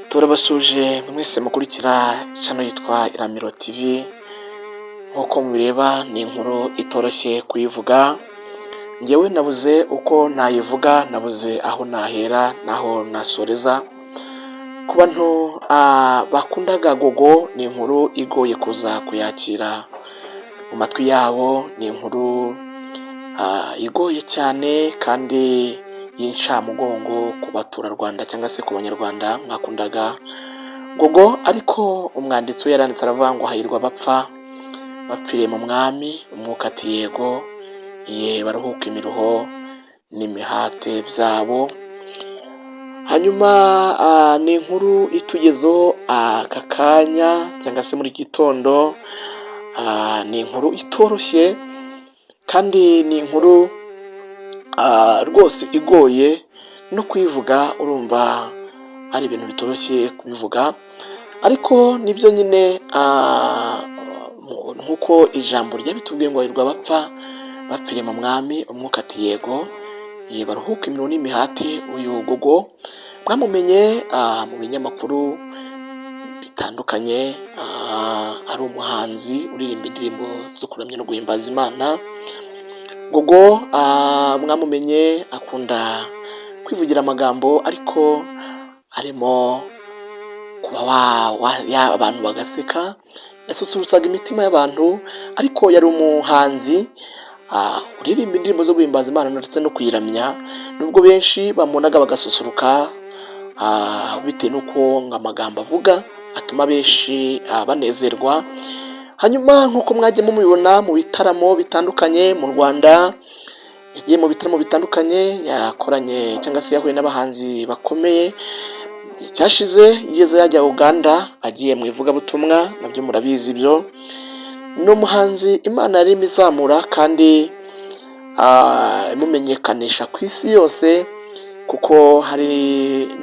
Turabasuhuje mwese mukurikira channel yitwa Iramiro TV. Nk'uko mubireba, ni inkuru itoroshye kuyivuga. Ngewe nabuze uko nayivuga, nabuze aho nahera n'aho nasoreza. Ku bantu bakundaga Gogo, ni inkuru igoye kuza kuyakira mu matwi yabo. Ni inkuru igoye cyane kandi y'incamugongo ku baturarwanda cyangwa se ku Banyarwanda mwakundaga Gogo. Ariko umwanditsi we yaranditse aravuga ngo: "Hahirwa abapfa bapfiriye mu Mwami." Umwuka ati: "Yego ye, baruhuka imiruho n'imihate byabo." Hanyuma ni inkuru itugezeho aka kanya cyangwa se muri gitondo. Ni inkuru itoroshye kandi ni inkuru rwose igoye no kuyivuga. Urumva ari ibintu bitoroshye kubivuga, ariko nibyo nyine, nk'uko ijambo ryabitubwiye ngo: "Hahirwa abapfa bapfiriye mu Mwami." Umwuka ati: "Yego ye, baruhuke imiruho n'imihate." Uyu Gogo mwamumenye mu binyamakuru bitandukanye, ari umuhanzi uririmba indirimbo zo kuramya no guhimbaza Imana. Gogo mwamumenye akunda kwivugira amagambo, ariko arimo kuba abantu bagaseka, yasusurutsaga imitima y'abantu. Ariko yari umuhanzi uririmba indirimbo zo guhimbaza Imana ndetse no kuyiramya, nubwo benshi bamubonaga bagasusuruka bitewe n'uko amagambo avuga atuma benshi banezerwa. Hanyuma nk'uko mwagiye mubibona mu bitaramo bitandukanye mu Rwanda, yagiye mu bitaramo bitandukanye, yakoranye cyangwa se yahuye n'abahanzi bakomeye. Icyashize yigeze yajya Uganda agiye mu ivugabutumwa, nabyo murabizi ibyo. Ni umuhanzi Imana yarimo izamura kandi imumenyekanisha ku isi yose, kuko hari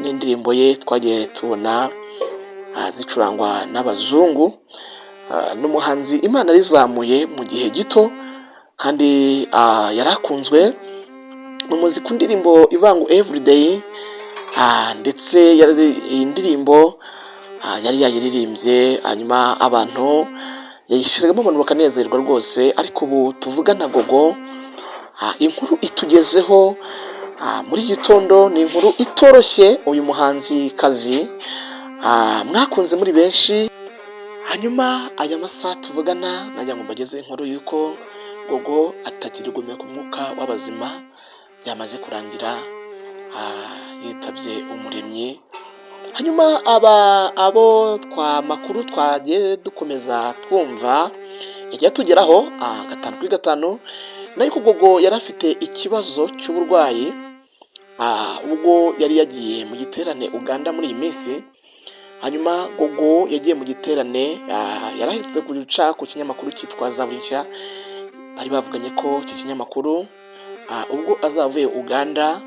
n'indirimbo ye twagiye tubona zicurangwa n'abazungu. Ni umuhanzi Imana yarizamuye mu gihe gito kandi yari akunzwe. Mumuzi ku ndirimbo ivuga ngo "Everyday", ndetse iyi ndirimbo yari yayiririmbye, hanyuma abantu yayishyiragamo, abantu bakanezerwa rwose. Ariko ubu tuvugana, Gogo, inkuru itugezeho muri iki gitondo ni inkuru itoroshye. Uyu muhanzikazi mwakunze muri benshi, hanyuma aya masaha tuvugana najya ngo mbageze inkuru y'uko Gogo atakiri guhumeka umwuka w'abazima, byamaze kurangira yitabye Umuremyi. Hanyuma aba abo twa makuru twagiye dukomeza twumva yagiye atugeraho gatanu kuri gatanu, nayo ko Gogo yari afite ikibazo cy'uburwayi ubwo yari yagiye mu giterane Uganda muri iyi minsi. Hanyuma Gogo yagiye mu giterane, yari aherutse guca ku kinyamakuru cyitwa Zaburi Nshya. Bari bavuganye ko iki kinyamakuru, ubwo azaba avuye Uganda,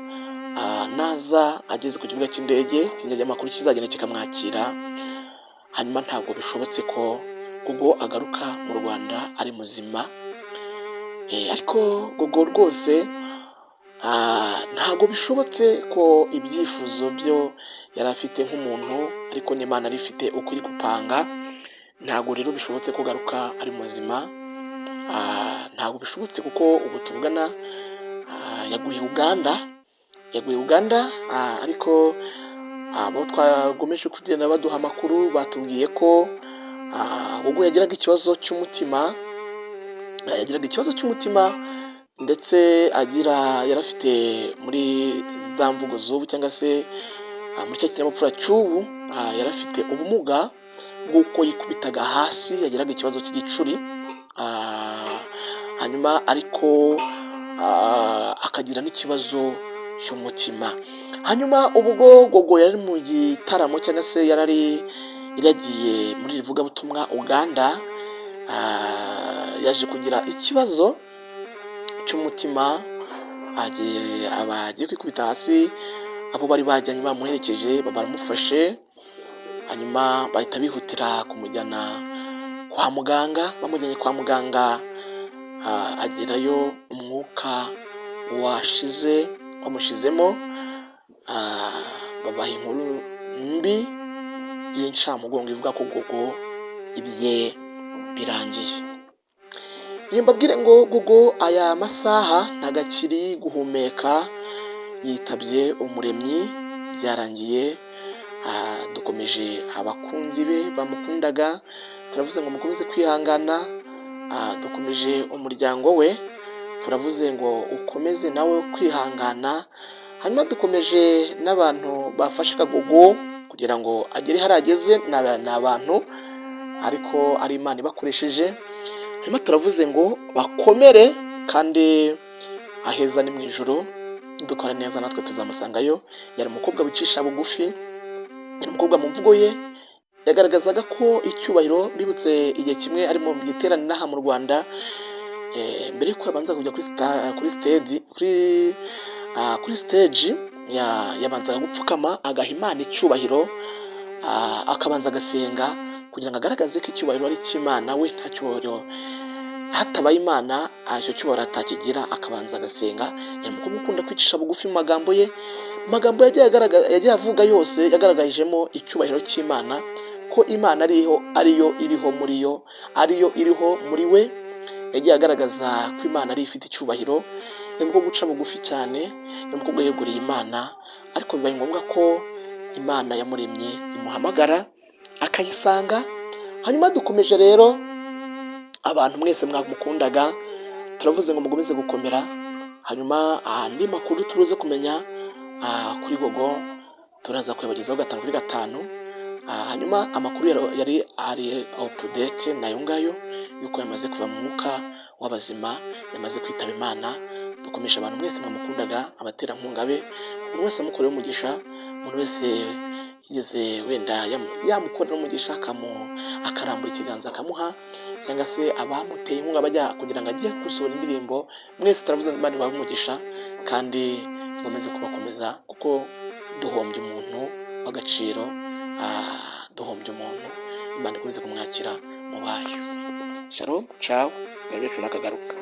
naza ageze ku kibuga cy'indege, ikinyamakuru kizagenda kikamwakira. Hanyuma ntabwo bishobotse ko Gogo agaruka mu Rwanda ari muzima. Ariko Gogo rwose ntabwo bishobotse ko ibyifuzo byo yari afite nk'umuntu, ariko n'Imana yari ifite uko iri gupanga. Ntabwo rero bishobotse ko agaruka ari muzima, ntabwo bishobotse, kuko ubu tuvugana yaguye Uganda, yaguye Uganda. Ariko abo twagomeje kugenda baduha amakuru batubwiye ko ubwo yagiraga ikibazo cy'umutima, yagiraga ikibazo cy'umutima, ndetse agira yari afite muri za mvugo z'ubu cyangwa se muri cya kinyabupfura cy'ubu, yari afite ubumuga bw'uko yikubitaga hasi, yagiraga ikibazo cy'igicuri. Hanyuma ariko akagira n'ikibazo cy'umutima. Hanyuma ubwo Gogo yari mu gitaramo cyangwa se yari yagiye muri iri vugabutumwa Uganda, yaje kugira ikibazo cy'umutima, aba agiye kwikubita hasi. Abo bari bajyanye bamuherekeje baramufashe, hanyuma bahita bihutira kumujyana kwa muganga. Bamujyanye kwa muganga, agerayo umwuka washize, wamushizemo. Babaha inkuru mbi. y'incamugongo ivuga ko Gogo ibye birangiye. Mbabwire ngo Gogo aya masaha ntagakiri guhumeka, yitabye Umuremyi, byarangiye. Dukomeje abakunzi be bamukundaga, turavuze ngo mukomeze kwihangana. Dukomeje umuryango we, turavuze ngo ukomeze nawe kwihangana. Hanyuma dukomeje n'abantu bafashaga Gogo kugira ngo agere hariya ageze, ni abantu ariko ari Imana ibakoresheje. Hanyuma turavuze ngo bakomere, kandi aheza ni mu ijuru, dukora neza natwe tuzamusangayo. Yari umukobwa wicisha bugufi, yari umukobwa mu mvugo ye yagaragazaga ko icyubahiro. Bibutse igihe kimwe ari mu giterane inaha mu Rwanda, mbere y'uko abanza kujya kuri stage, kuri stage yabanzaga gupfukama, agaha Imana icyubahiro, akabanza agasenga kugira ngo agaragaze ko icyubahiro ari icy'Imana, we nta cyubahiro, hatabaye Imana icyo cyubahiro atakigira, akabanza agasenga. Yari umukobwa ukunda kwicisha bugufi mu magambo ye. Mu magambo yagiye avuga yose yagaragajemo icyubahiro cy'Imana, ko Imana ariho, ariyo iriho muri yo, ariyo iriho muri we. Yagiye agaragaza ko Imana ariyo ifite icyubahiro. Yari umukobwa uca bugufi cyane, yari umukobwa yeguriye Imana, ariko bibaye ngombwa ko Imana yamuremye imuhamagara akayisanga. Hanyuma dukomeje rero abantu mwese mwamukundaga, turavuze ngo mukomeze gukomera. Hanyuma andi makuru turuze kumenya kuri Gogo turaza kuyabagezaho gatanu kuri gatanu. Hanyuma amakuru yari ari update ni ayo ngayo, yuko yamaze kuva mu mwuka w'abazima, yamaze kwitaba Imana. Dukomeje abantu mwese mwamukundaga, abaterankunga be, umuntu wese amukorera umugisha, umuntu wese yigeze wenda yamukorera umugisha, akarambura ikiganza akamuha, cyangwa se abamuteye inkunga bajya kugira ngo ajye gusohora indirimbo, mwese turavuze ngo Imana ibahe umugisha kandi ikomeze kubakomeza, kuko duhombye umuntu w'agaciro, duhombye umuntu. Imana ikomeze kumwakira mu bayo. Shalom, ciao, rero nakagaruka.